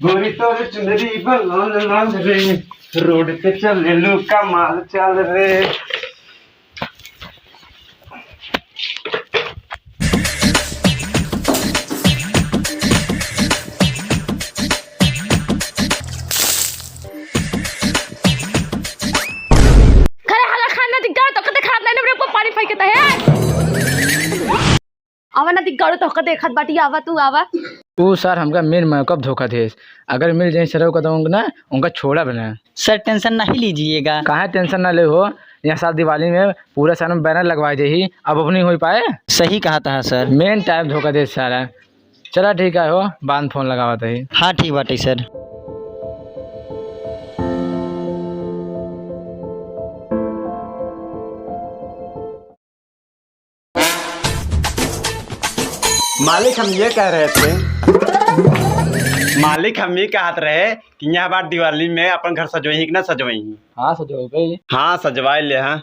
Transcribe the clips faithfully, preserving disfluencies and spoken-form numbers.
गोरी तोर चुनरी बा लाल लाल रे, रोड पे चलेलू कमाल चाल रे। खरे हला खाना दिग्गा तो कते खात नहीं रे, ऊपर पानी फेंकता है। आवा ना दिग्गा, तो का देखत बाटी, आवा तू, आवा। ऊ सर हमका मेन मौका पे धोखा देस। अगर मिल जाए सरऊ का तो उनका ना, उनका छोड़ब ना। सर टेंशन नहीं लीजिएगा। काहे टेंशन ना ले हो, यहाँ साल दिवाली में पूरा शहर में बैनर लगवाए देही, अब ओपनिंग हो पाए। सही कहा था सर। मेन टाइम धोखा देस सारा। चला ठीक है हो, बाद में फोन लगावत ही। हाँ ठीक बाटे सर। मालिक, हम ये कह रहे थे, मालिक, हम ये कहत रहे कि यह बार दिवाली में अपन घर सजवई कि ना सजवई? हाँ, सजवई। हाँ, सजवाई ले, हाँ।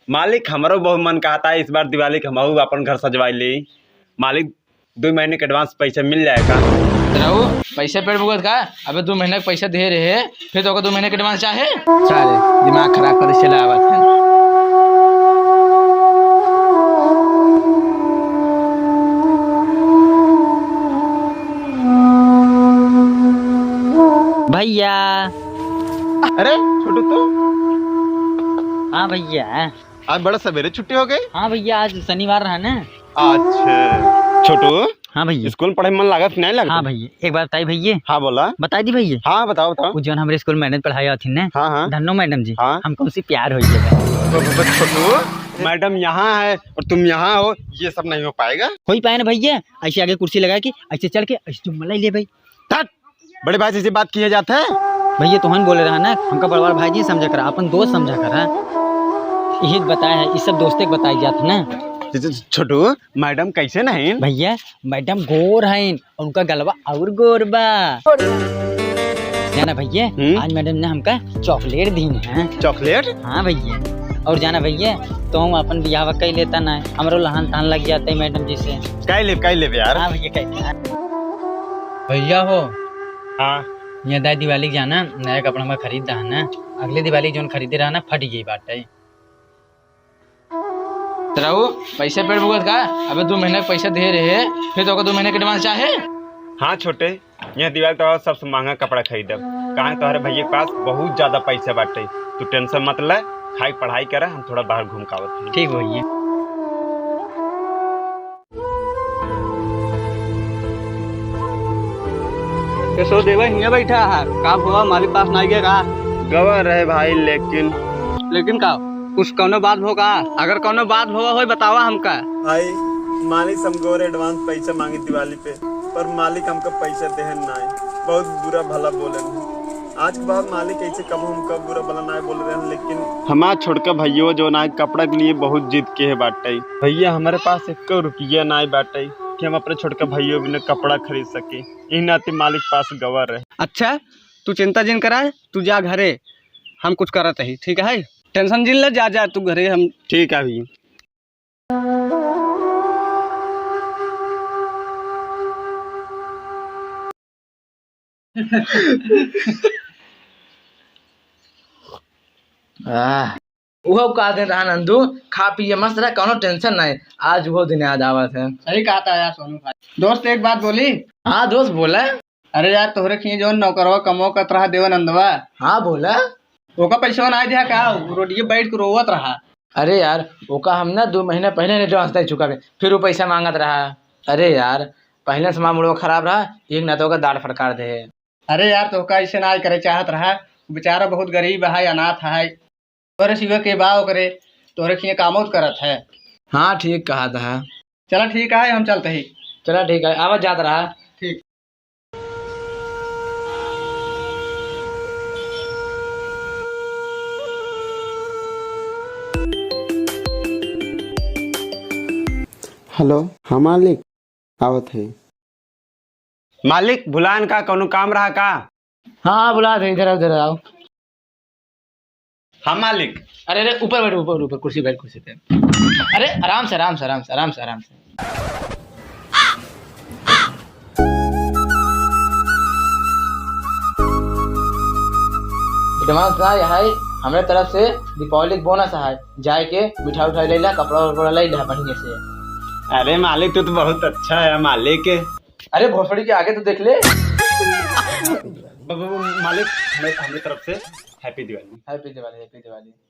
मालिक, हमरो बहुत मन कहता है इस बार दिवाली के हमहू अपन घर सजवाई ले। मालिक, दो महीने के एडवांस पैसा मिल जाएगा? रहू, पैसा पेड़ भुगत का? अबे दो महीने का पैसा दे रहे, फिर तो दो महीने का एडवांस चाहे? सारे दिमाग खराब कर चला आवत है। भैया। अरे छोटू तू? हाँ भैया। आज बड़ा सवेरे छुट्टी हो गई? हाँ भैया, आज शनिवार रहा ना। अच्छा छोटू। हाँ भैया। स्कूल में पढ़े में मन लागत कि नहीं लागत? हाँ भैया, एक बात बताई भैया। हाँ बोला। बताई दी भैया। हाँ बताओ बताओ। वो जौन हमरे स्कूल में मैडम पढ़ाई आती ने। हाँ हाँ। धन्नो मैडम जी। हाँ। हमको उनसे प्यार हो गया। ब-, ब-, ब-, छोटू, मैडम यहाँ है और तुम यहाँ हो, ये सब नहीं हो पाएगा। हो ही पाए ना भैया, ऐसे आगे कुर्सी लगा के ऐसे चढ़ के ऐसे चुम्मा ले ले भाई। हट! बड़े भाई से ऐसी बात किया जाता है? भैया तोहन बोले रहा ना, हमका बड़वार भाई जी समझा करा, अपन दोस्त समझा करा। यही बताया है, इस सब दोस्ते के बताई जात है ना। छ-, छ-, छोटू, मैडम कैसे नहीं? भैया, मैडम गोर हैं, उनका गलवा और गोर बा। जाना भैया, हम्म? आज मैडम ने हमका चॉकलेट दी है। चॉकलेट? हाँ भैया। और जाना भैया, तो हम अपन बियाह कई लेता ना, हमरो लहान तहान लग जाते मैडम जी से। कई लेब, कई लेब यार। हाँ भैया, कई लेब। भैया हो। हाँ। ये दाई दिवाली के जाना नया कपड़ा में खरीद दहा ना, अगले दिवाली जोन खरीदे रहा ना फट गई बाटे। रहू, पैसे पेड़ भुगत का? अबे दो महीने का पैसा दे रहे, फिर तो दो महीने के एडवांस चाहे? हाँ छोटे, यह दिवाली तो सबसे महंगा कपड़ा खरीदब, काहे तोहरे भैया के पास बहुत ज्यादा पैसा बाटे। तू टेंशन मत ले, खाई पढ़ाई कर, हम थोड़ा बाहर घूम के आवत हई। ठीक भैया। केशव देवा हियाँ बैठा है, का भवा मालिक पास ना गया का? गवा रहे भाई, लेकिन लेकिन का? कुछ कौनो बात भो का? अगर कौनो बात भवा होई बतावा हमका। भाई, मालिक से हम गौर एडवांस पैसा मांगी दिवाली पे, पर मालिक हमका पैसा देहन नाय, बहुत बुरा भला बोलन। आज के बाद मालिक ऐसे कबो हमका बुरा भला नाय बोल रहे हैं, लेकिन हमार छोटका भैया जो ना कपड़ा के लिए बहुत जिद के है बाटे। भैया, हमारे पास एको रुपया नाय बाटे कि हम अपने छोटका भैया बिना कपड़ा खरीद सके, यही नाते मालिक पास गवा रहे। अच्छा, तू चिंता जिन करा, तू जा घरे, हम कुछ करत ही, ठीक है? टेंशन जिन ले, जा, जा तू घरे, हम ठीक है भैया। आह, उहो का दिन रहा नंदू, खा पिए मस्त रहा, कौनो टेंशन नहीं। आज उहो दिन याद आवत है। सही कहा था यार सोनू भाई। दोस्त एक बात बोली। हाँ दोस्त बोला। अरे यार, तोहरे खिए जौन नौकरवा कमवा करत रहा देवानंदवा। हाँ बोला। ओका पैसवा ना दिया का? उ रोडिये बैठ के रोवत रहा। अरे यार, ओका हम ना दो महीना पहले एडवांस दे चुका है, फिर वो पैसा मांगत रहा। अरे यार, पहले से मामूड़वा खराब रहा, एक ना तो ओका दाढ़ फड़कार दे। अरे यार, तोहका ऐसे ना करे चाहत रहा, बेचारा बहुत गरीब है, अनाथ है। तोरे सिवा के बा ओकरे, तोरे खिए कामो त करत है। हाँ, ठीक कहा था। चला ठीक है, हम चलते ही। चला ठीक है, आवत जात रहा। ठीक। हेलो, हाँ मालिक, आवत है। मालिक, भुलान का, कौनो काम रहा का? हाँ, हाँ, भुला दे, इधर आओ, इधर आओ। हाँ मालिक। अरे, अरे, ऊपर बैठ, ऊपर, ऊपर, कुर्सी बैठ, कुर्सी पे। अरे, आराम से, आराम से, आराम से, आराम से, आराम से। दिमाग का यह है, हमरे तरफ से दीपावली के बोनस है, जाए के मिठाई उठाई ले ला, कपड़ा वपड़ा ले ला बढ़िया से। अरे मालिक, तू तो बहुत अच्छा है मालिक। अरे भोसड़ी के आगे तो देख ले। ब-, ब-, ब-, मालिक, हमें, हमरे तरफ से हैप्पी दिवाली। हैप्पी दिवाली, हैप्पी दिवाली।